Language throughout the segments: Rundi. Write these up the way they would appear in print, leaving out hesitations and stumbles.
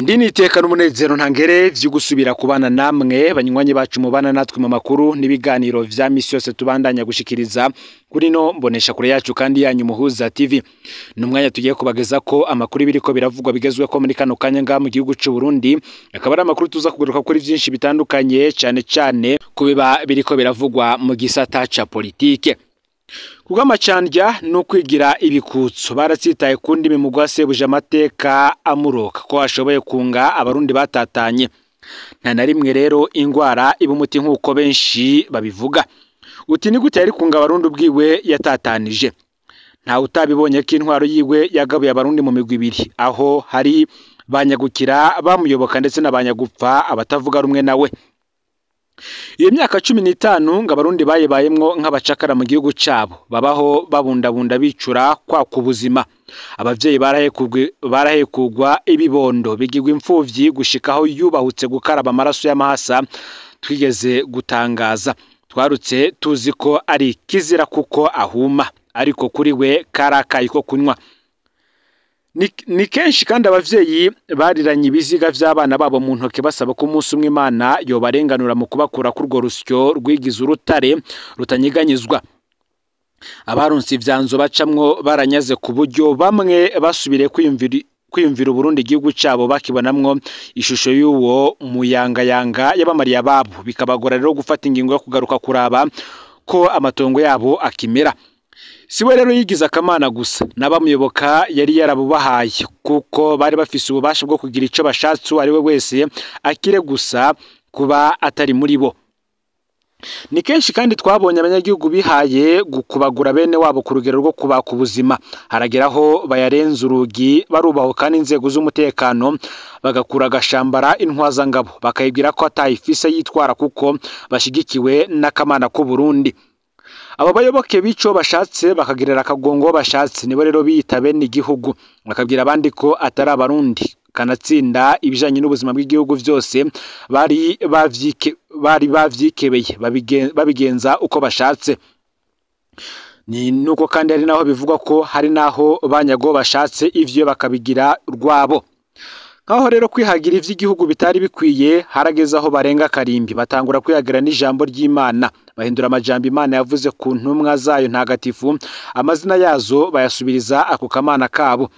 Ndi niteka n'umunezero ntangere vyo gusubira kubana namwe banywanyi bacu mubana natwe mu makuru n'ibiganiro vya misi yose tubandanya gushikiriza kuri no mbonesha kure yacu kandi yanyu Muhuza TV. Numwanya tugiye kubageza ko amakuru biriko biravugwa bigezwe ko muri kano kanya nga mu gihugu c'u Burundi, akaba ari amakuru tuza kugaruka kuri vyinshi bitandukanye cyane cyane kubiba biriko biravugwa mu gisata ca politike. Kugamacandya no kwigira ibikutso baratsitaye ku ndimi mu gwasebuje amateka amuroka ko ashoboye kunga abarundi batatanye. Nta na rimwe rero ingwara iba umuti nk'uko benshi babivuga. Uti ni gute yari kunga abarundi ubwiwe yatatanije? Nta utabibonye ko intwaro yiwe yagabuye abarundi mu migwi ibiri, aho hari banyagukira bamuyoboka ndetse n'abanyagupfa abatavuga rumwe nawe. Iyo myaka 15 ngo abarundi bayibayemwo nk'abacakara mu gihugu cabo, babaho babundabunda bicura kwaka ubuzima. Abavyeyi barahekugwa ibibondo bigirwa imfuvyi gushikaho yubahutse gukaraba amaraso y'amahasa twigeze gutangaza. Twarutse tuzi ko ari kizira kuko ahuma, ariko kuri we karakaye ko kunywa. Ni kenshi kandi abavyeyi bariranye ibiziga vy'abana babo mu ntoke basaba ko umunsi umwe Imana yobarenganura mu kubakura kurwo rusyo rwigize urutare rutanyeganyizwa. Abaronse ivyanzo bacamwo baranyaze ku buryo bamwe basubire kwiyumvira Uburundi igihugu cabo bakibonamwo ishusho y'uwo muyangayanga y'abamariya babo, bikabagora rero gufata ingingo yo kugaruka kuraba ko amatongo yabo akimera. Siwe rero yigize akamana gusa, n'abamuyoboka yari yarabubahaye kuko bari bafise ububasha bwo kugira ico bashatse uwo ari we wese akire gusa kuba atari muri bo. Ni kenshi kandi twabonye abanyagihugu bihaye gukubagura bene wabo ku rugero rwo kubaka ubuzima, harageraho bayarenza urugi barubaho kandi inzego z'umutekano bagakura agashambara intwazangabo bakayibwira ko atayifise yitwara kuko bashigikiwe n'akamana k'u Burundi. Abo bayoboke bico bashatse bakagirira akagongo bashatse nibo rero biyita bene igihugu, bakabwira abandi ko atari abarundi, kanatsinda ibijanye n'ubuzima bw'igihugu vyose bari bavyikebeye babigenza uko bashatse. Ni nuko kandi hari naho bivugwa ko hari naho banyago bashatse ivyo bakabigira rwabo. Nkaho rero kwihagira ivy'igihugu bitari bikwiye, harageze aho barenga karimbi batangura kwihagira n'ijambo ry'Imana, bahindura amajambo Imana yavuze ku ntumwa zayo ntagatifu, amazina yazo bayasubiriza ako kamana kabo.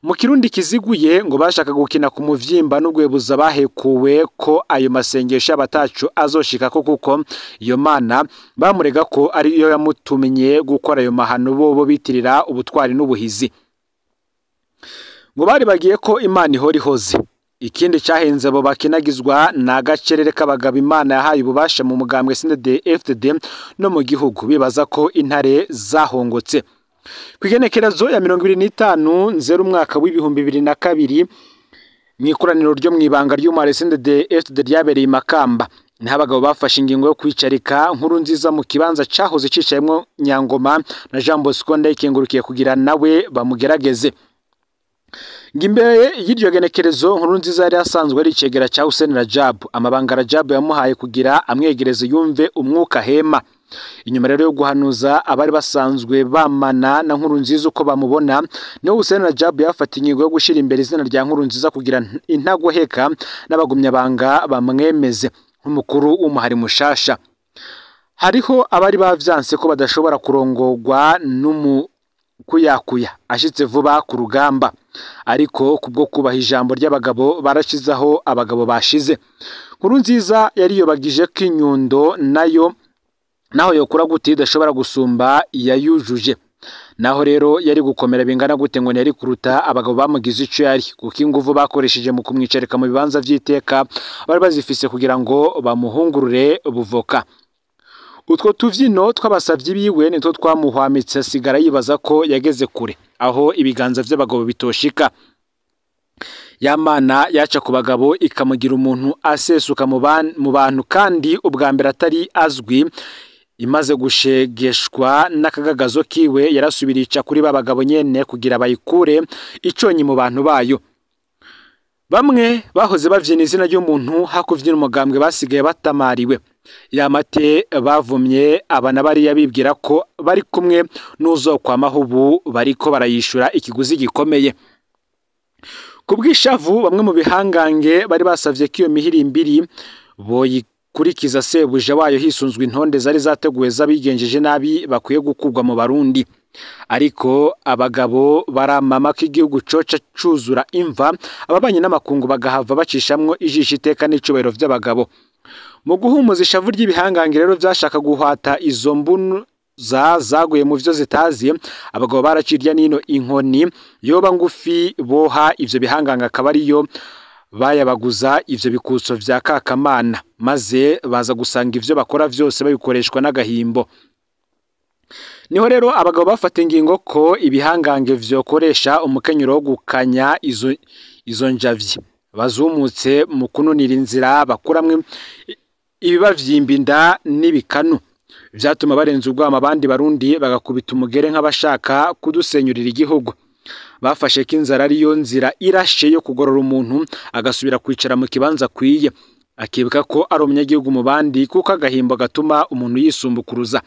Mu kirundi kiziguye ngo bashaka gukina ku muvyimba n'ugwebuza bahekuwe ko ayo masengesho y'abatacu azoshika ko kuko iyo mana bamurega ko ari yo yamutumenye gukora ayo mahano bobo bitirira ubutwari n'ubuhizi. Ngo bari bagiye ko Imana ihora ihoze. Ikindi cyahenze abo bakinagizwa na gacerere k'abagabo Imana yahaye ububasha mu mugambwe CNDD-FDD no mu gihugu, bibaza ko intare zahongotse. Kwigenekerezo ya 25 nzero umwaka w'ibihumbi 2002 mw'ikoraniro ryo mw'ibanga ry'umware CNDD-FDD ryabereye Makamba, niho abagabo bafashe ingingo yo kwicarika nkuru nziza mu kibanza cahoze cicayemwo Nyangoma na Jean Bosco Ndayikengurukiye kugira nawe bamugerageze. Ngimbere y'iryo genekerezo nkuru nziza yari asanzwe ari icegera ca Hussein Rajab, amabanga Rajab yamuhaye kugira amwegereze yumve umwuka hema. Inyuma rero yo guhanuza abari basanzwe bamana na nkuru nziza uko bamubona, niho Hussein Rajab yafata ingingo yo gushira imbere izina rya nkuru nziza kugira intagoheka n'abagumya banga bamwemeze nk'umukuru w'umuhari mushasha. Hariho abari bavyanse ko badashobora kurongorwa n'umu kuyakuya ashitse vuba ku rugamba, ariko kubwo kubaha ijambo ry'abagabo barashizaho abagabo bashize. Nkuru nziza yariyobagije ko inyundo nayo naho yokura gute idashobora gusumba yayujuje. Naho rero yari gukomera bingana gute ngo yari kuruta abagabo bamugize ico yari, kuko inguvu bakoresheje mu kumwicarika mu bibanza vy'iteka bari bazifise kugira ngo bamuhungurure buvoka. Utwo tuvyino tw'abasavyi biwe nitwo twamuhwamitse asigara yibaza ko yageze kure aho ibiganza vy'abagabo bitoshika. Yamana yaca ku bagabo ikamugira umuntu asesuka mu bantu kandi ubwa mbere atari azwi, imaze gushegeshwa n'akagagazo kiwe yarasubirica kuri babagabo nyene kugira bayikure iconyi mu bantu bayo. Bamwe bahoze bavyina izina ry'umuntu hakuvyina umugambwe basigaye batamariwe. Yamate bavumye abana bariya bibwira ko bari kumwe n'uzokwamaho ubu bariko barayishura ikiguzi gikomeye. Kubwishavu bamwe mu bihangange bari basavye ko iyo mihirimbiri boyikurikiza sebuja wayo hisunzwe intonde zari zateguwe z'abigenjeje nabi bakwiye gukurwa mu Barundi. Ariko abagabo baramama ko igihugu coca cuzura imva, ababanye n'amakungu bagahava bacishamwo ijisho iteka n'icubahiro vy'abagabo. Mu guhumuza ishavu ry'ibihangange rero vyashaka guhwata izo mbunu zaguye mu vyo zitazi, abagabo baracirya nino inkoni yoba ngufi boha ivyo bihangange akaba ariyo bayabaguza ivyo bikutso vya kakamana, maze baza gusanga ivyo bakora vyose babikoreshwa n'agahimbo. Niho rero abagabo bafata ingingo ko ibihangange vyokoresha umukenyero wo gukanya izo njavyi bazumutse mu kununira inzira bakuramwe ibibavyimba inda n'ibikanu, vyatuma barenza urwamo abandi Barundi bagakubita umugere nk'abashaka kudusenyurira igihugu. Bafashe ko inzara ariyo nzira irashe yo kugorora umuntu agasubira kwicara mu kibanza akwiye, akibuka ko ari umunyagihugu mu bandi, kuko agahimbo gatuma umuntu yisumbukuruza.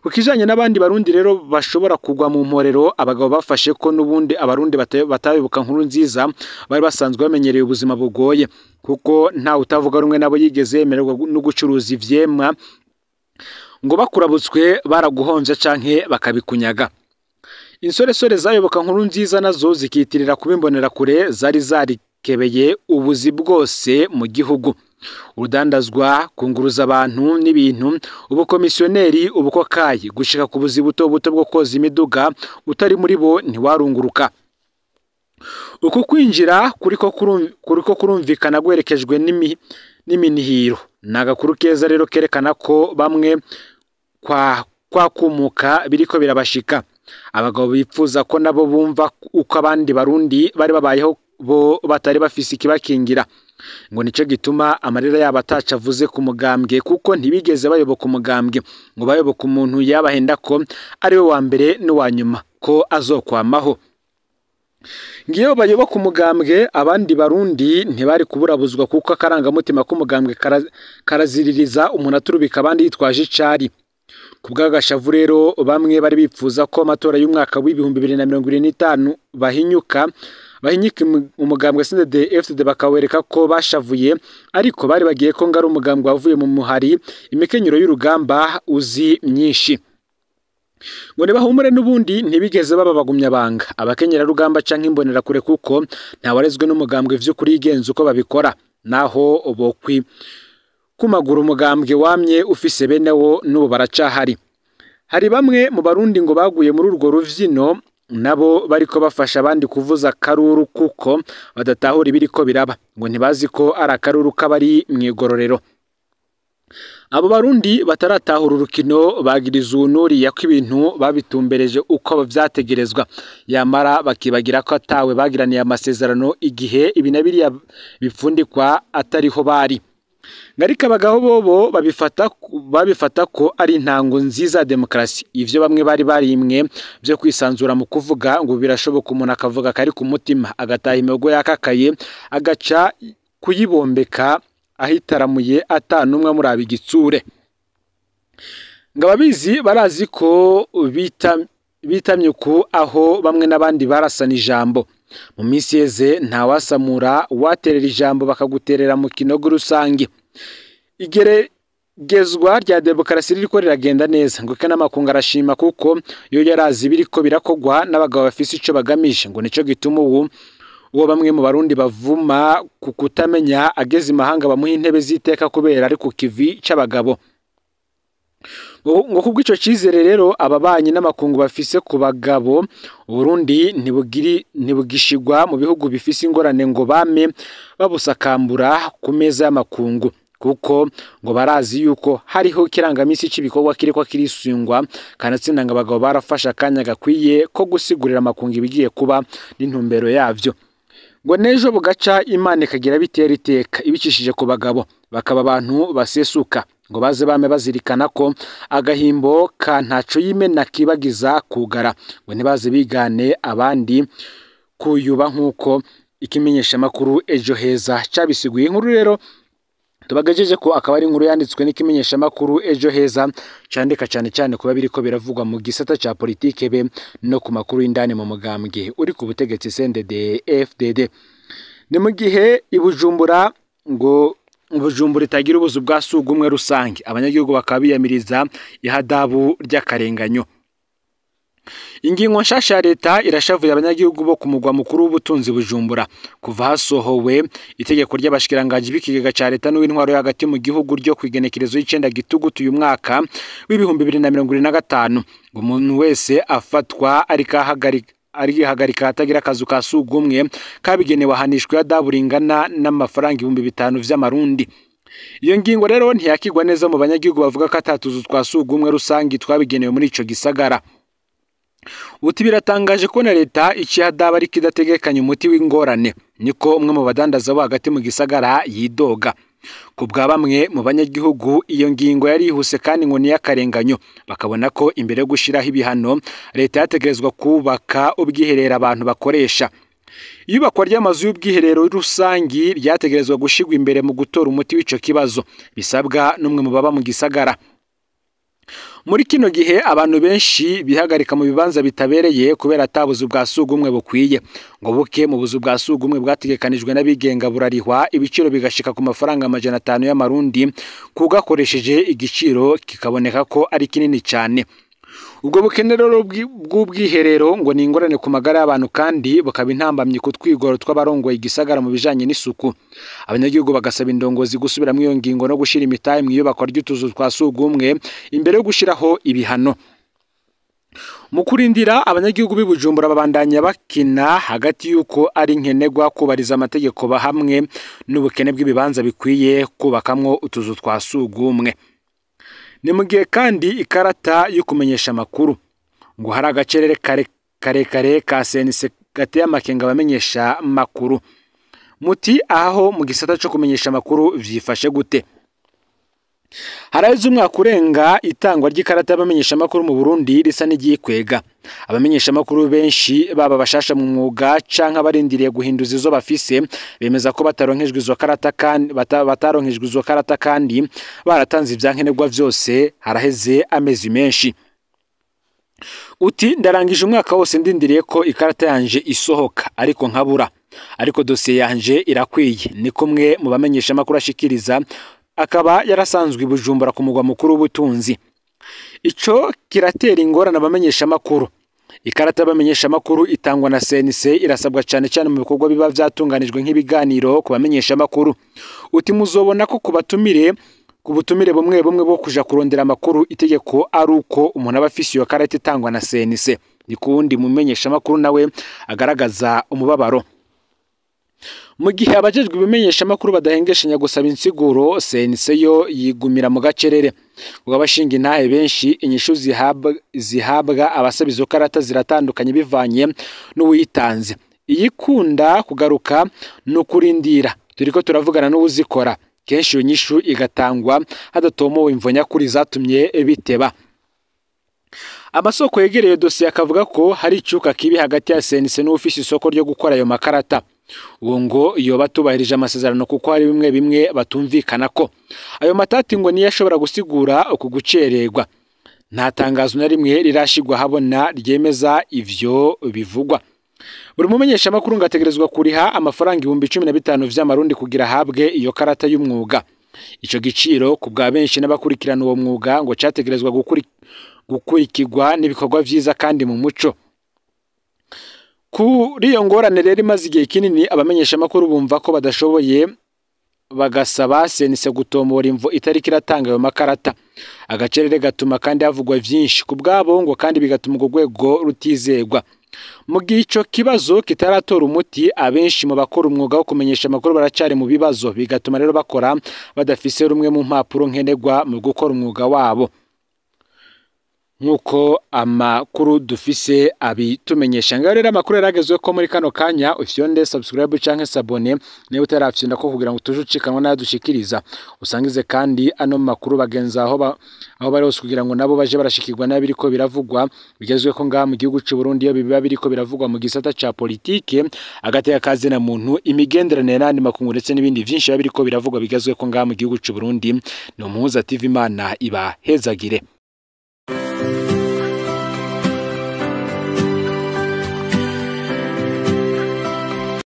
Ku kijanye n'abandi Barundi rero bashobora kugwa mu mporero, abagabo bafashe ko n'ubundi Abarundi batabibuka Nkuru Nziza bari basanzwe bamenyereye ubuzima bugoye, kuko nta utavuga rumwe nabo yigeze yemererwa no gucuruza ivyemwa ngo bakurabutswe baraguhonje canke bakabikunyaga. Insoresore zayoboka Nkuru Nziza nazo zikitirira kubimbonera kure zari zarikebeye ubuzi bwose mu gihugu, urudandazwa, kunguruza abantu n'ibintu, ubukomisiyoneri, ubukokayi, gushika ku buzi buto buto bwo koza imiduga, utari muri bo ntiwarunguruka. Uku kwinjira kuriko kurumvikana guherekejwe n'iminihiro. Ni agakuru keza rero kerekana ko bamwe kwa kumuka biriko birabashika. Abagabo bipfuza ko nabo bumva uko abandi Barundi bari babayeho bo batari bafise ikibakingira. Ngo nico gituma amarira yabo ataca avuze ku mugambwe, kuko ntibigeze bayoboka umugambwe, ngo bayoboka umuntu yabahenda ko ari we wa mbere n'uwa nyuma, ko azokwamaho. Ngiyo bayoboka umugambwe, abandi Barundi ntibari kuburabuzwa, kuko akarangamutima k'umugambwe karaziririza umuntu aturubika abandi yitwaje icari. Kubw'agashavu rero bamwe bari bipfuza ko amatora y'umwaka w'2025 bahinyuka umugambwe CNDD-FDD bakawereka ko bashavuye, ariko bari bagiye ko ngari umugambwe wavuye mu muhari imikenyero y'urugamba uzi myinshi. Ngo nibahumure n'ubundi ntibigeze baba bagumya banga abakenyera rugamba canke imbonera kure, kuko ntawarezwe n'umugambwe vy'ukuri yigenza uko babikora, naho bokwi kumagura umugambwe wamye ufise bene wo n'ubu baracahari. Hari bamwe mu Barundi ngo baguye muri urwo ruvyino, nabo bariko bafasha abandi kuvuza akaruru kuko badatahura ibiriko biraba, ngo ntibazi ko ari akaruru k'abari mw'igororero. Abo Barundi bataratahura urukino bagiriza unuriya ko ibintu babitumbereje uko vyategerezwa, yamara bakibagira ko atawe bagiraniye amasezerano igihe ibi na biriya bipfundikwa atariho bari. Ngarika abagabo bobo babifata ko ari intango nziza ya demokarasi. Ivyo bamwe bari barimwe vyo kwisanzura mu kuvuga ngo birashoboka umuntu akavuga kari ku mutima, agataha imihogo yakakaye, agaca kuyibombeka ahitaramuye atanumwe amuraba igitsure. Ngo ababizi barazi ko bitamye uku aho bamwe n'abandi barasana ijambo. Mu minsi yeze ntawasamura waterera ijambo bakaguterera mu kinogo rusange. Igeragezwa rya demokarasi ririko riragenda neza, ngo n'amakungu arashima kuko yo yarazi biriko birakogwa n'abagabo bafise ico bagamije. Ngo nico gituma ubu uwo bamwe mu Barundi bavuma ku kutamenya ageze imahanga bamuha intebe z'iteka kubera ari ku kivi c'abagabo. Ngo kubw'ico cizere rero ababanyi n'amakungu bafise ku bagabo, Burundi ntibugishigwa mu bihugu bifise ingorane ngo bame babusakambura ku meza y'amakungu, kuko ngo barazi yuko hariho ikirangamisi c'ibikorwa kiriko kirisungwa, kanatsinda ngo abagabo barafashe akanya gakwiye ko gusigurira amakungu ibigiye kuba n'intumbero yavyo. Ngo nejo bugaca Imana ikagira bitera iteka ibicishije ku bagabo, bakaba abantu basesuka, ngo baze bame bazirikana ko agahimbo ka ntaco yimena kibagiza kugara, ngo ntibaze bigane abandi kuyuba nkuko ikimenyesha makuru Ejo Heza cabisiguye. Inkuru rero tubagejeje ko akaba ari inkuru yanditswe n'ikimenyesha makuru Ejo Heza, candika cyane cyane kuba biriko biravugwa mu gisata ca politike be no ku makuru y'indani mu mugambwe uri ku butegetsi CNDD-FDD. Ni mu gihe i Bujumbura ngo Bujumbura itagira ubuzu bwa sugumwe rusange, abanyagihugu bakaba biyamiriza ihadabu ry'akarenganyo. Ingingo nshasha ya leta irashavuye abanyagihugu bo ku mugwa mukuru w'ubutunzi Bujumbura. Kuva hasohowe itegeko ry'abashikiranganji b'ikigega ca leta n'uw'intwaro yo hagati mu gihugu ryo kw'igenekerezo y'icenda gitugutu uyu mwaka w'2025, ngo umuntu wese afatwa ariko arihagarika atagira akazu ka sugumwe kabigenewe ahanishwa ihadabu ringana n'amafaranga 5000 vy'amarundi. Iyo ngingo rero ntiyakigwa neza mu banyagihugu bavuga ko atatuzu twa sugumwe rusangi twabigenewe muri ico gisagara. Uti biratangaje kubona leta icihadaba ariko idategekanya umuti w'ingorane, niko umwe mu badandaza bo hagati mu gisagara yidoga. Ku bwa bamwe mu banyagihugu, iyo ngingo yarihuse kandi ngo niy'akarenganyo, bakabona ko imbere yo gushiraho ibihano leta yategerezwa kubaka ubwiherero abantu bakoresha. Iyubakwa ry'amazu y'ubwiherero rusangi ryategerezwa gushirwa imbere mu gutora umuti w'ico kibazo, bisabwa n'umwe mu baba mu gisagara. Muri kino gihe abantu benshi bihagarika mu bibanza bitabereye kubera atabuzu bwa sugumwe bukwiye. Ngo buke mu buzu bwa sugumwe bwategekanijwe n'abigenga burarihwa ibiciro bigashika ku mafaranga 500 y'amarundi kugakoresheje, igiciro kikaboneka ko ari kinini cyane. Ubwo bukene rero bw'ubwiherero ngo ni ingorane ku magara y'abantu kandi bukaba intambamyi ku twigoro tw'abarongoye igisagara mu bijanye n'isuku. Abanyagihugu bagasaba indongozi gusubiramwo iyo ngingo no gushira imitahe mw'iyubakwa ry'utuzu twa sugumwe imbere yo gushiraho ibihano. Mu kurindira, abanyagihugu b'i Bujumbura babandanya bakina hagati y'uko ari nkenerwa kubariza amategeko hamwe n'ubukene bw'ibibanza bikwiye kubakamwo utuzu twa sugumwe. Ni mu gihe kandi ikarata yo kumenyesha amakuru ngo hari agacerere karekare ka CNC gateye amakenga abamenyesha makuru. Muti aho mu gisata co kumenyesha amakuru vyifashe gute? Haraheze umwaka urenga itangwa ry'ikarata y'abamenyesha amakuru mu Burundi risa n'iryikwega. Abamenyesha amakuru benshi, baba bashasha mu mwuga canke abarindiriye guhinduza izo bafise, bemeza ko bataronkejwe izo karata kandi bataronkejwe izo karata kandi baratanze ivyankenerwa vyose haraheze amezi menshi. Uti ndarangije umwaka wose ndindiriye ko ikarata yanje isohoka ariko nkabura, ariko dosiye yanje irakwiye, ni kumwe mu bamenyesha amakuru ashikiriza, akaba yarasanzwe i Bujumbura ku mugwa mukuru w'ubutunzi. Ico kiratera ingorane abamenyesha amakuru. Ikarata y'abamenyesha amakuru itangwa na CNC irasabwa cane cane mu bikorwa biba vyatunganijwe nk'ibiganiro ku bamenyesha amakuru. Uti muzobona ko kubatumire ku butumire bumwe bumwe bwo kuja kurondera amakuru itegeko ari uko umuntu aba afise iyo karata itangwa na CNC. Ni kuwundi mumenyesha amakuru nawe agaragaza umubabaro. Mu gihe abajejwe ibimenyesha amakuru badahengeshanya gusaba insiguro, CNC yo yigumira mu gacerere. Ngo abashinga intahe benshi, inyishu zihabwa abasaba izo karata ziratandukanye bivanye n'uwitanze. Iyikunda kugaruka ni ukurindira, turiko turavugana n'uwuzikora. Kenshi iyo nyishu igatangwa hadatomowe imvo nyakuri zatumye biteba. Amasoko yegereye dosiye akavuga ko hari icuka kibi hagati ya CNC n'uwufise isoko ryo gukora ayo makarata. Uwo ngo yoba atubahirije amasezerano kuko hari bimwe bimwe batumvikana ko. Ayo matati ngo niyo ashobora gusigura uku gucererwa. Nta tangazo na rimwe rirashigwa habona ryemeza ivyo bivugwa. Buri mumenyesha amakuru ngo ategerezwa kuriha amafaranga 15,000 vy'amarundi kugira ahabwe iyo karata y'umwuga. Ico giciro ku bwa benshi n'abakurikirana uwo mwuga ngo categerezwa gukurikirwa n'ibikorwa vyiza kandi mu muco. Kuri iyo ngorane rero imaze igihe kinini, abamenyesha amakuru bumva ko badashoboye, bagasaba CNC gutombora imvo itariko iratanga ayo makarata. Agacerere gatuma kandi havugwa vyinshi ku bwabo ngo kandi bigatuma urwo rwego rutizegwa. Mu gihe ico kibazo kitaratora umuti, abenshi mu bakora umwuga wo kumenyesha amakuru baracari mu bibazo, bigatuma rero bakora badafise rumwe mu mpapuro nkenerwa mu gukora umwuga wabo. Nk'uko amakuru dufise abitumenyesha. Ngaho rero amakuru yaragezwe ko muri kano kanya, ufyonde subscribe canke s'abonner niba utarafyonda ko kugira ngo tuje ucikanwa n'ayo dushikiriza. Usangize kandi ano makuru bagenzi aho bari hose kugira ngo nabo baje barashikirwa n'abiriko biravugwa bigezwe ko ngaha mu gihugu c'u Burundi, iyo biba biriko biravugwa mu gisata ca politike, agateka kazina muntu, imigenderanire n'andi makungu ndetse n'ibindi vyinshi biba biriko biravugwa bigezwe ko ngaha mu gihugu c'u Burundi. Ni Umuhuza TV, Imana ibahezagire.